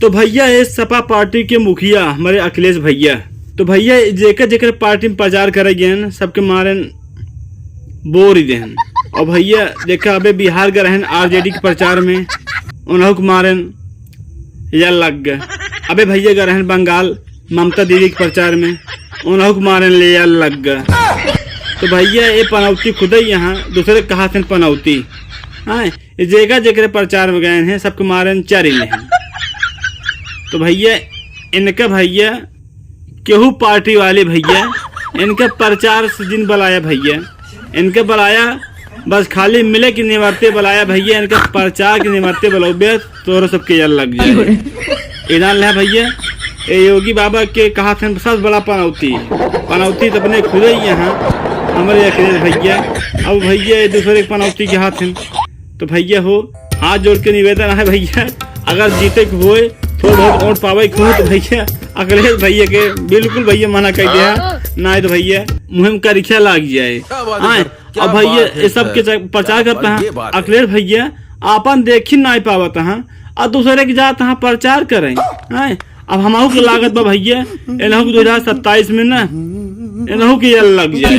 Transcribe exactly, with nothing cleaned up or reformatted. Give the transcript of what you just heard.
तो भैया, ये सपा पार्टी के मुखिया हमारे अखिलेश भैया, तो भैया, जेकर जेकर पार्टी में प्रचार करे गए, सबके मारेन बोर ही देहन। और भैया, देखा, अबे बिहार गए रहन आरजेडी के प्रचार में, उन्हों के मारेन या लग गए। अबे भैया, गए रहन बंगाल ममता दीदी के प्रचार में, उन्हों के मारेन ले या लग गए। तो भैया, ये पनौती खुद ही यहाँ दूसरे कहा थे पनौती। हाँ, ये जेका जेकरे प्रचार में गए हैं, सबके मारेन चारी लेहन। तो भैया, इनका भैया, केहू पार्टी वाले भैया, इनके प्रचार से जिन बुलाया भैया, इनके बुलाया, बस खाली मिले के निमरते बुलाया भैया, इनके प्रचार के निमरते बुलाओ, बस तोहरे सबके यल लग जाए। ऐलान ले भैया, ए योगी बाबा के कहा थे सबसे बड़ा पनौती, पनौती तो अपने खुद ही यहाँ हमारे अखिलेश भैया। अब भैया, ये दूसरे के पनौती के हाथ हैं। तो भैया हो, हाथ जोड़ के निवेदन है भैया, अगर जीते के होए, थोड़ा बहुत वोट पावे के होए, तो भैया अखिलेश भैया के बिल्कुल भैया मना कर दिया, ना तो भैया मुहिम का रिक्शा लाग जाए। क्या बात है आए, सर, क्या अब भैया बात है ये सब के सर, च-, प्रचार क्या करता बात, है ये बात है। अखिलेश भैया, आपन देखी ना पावत हैं, और दूसरे के जात हैं प्रचार करें, हैं? अब हमहू के लागत बा भैया, एनहू के दो हजार सत्ताईस में ना, एनहू के यल लग जाए।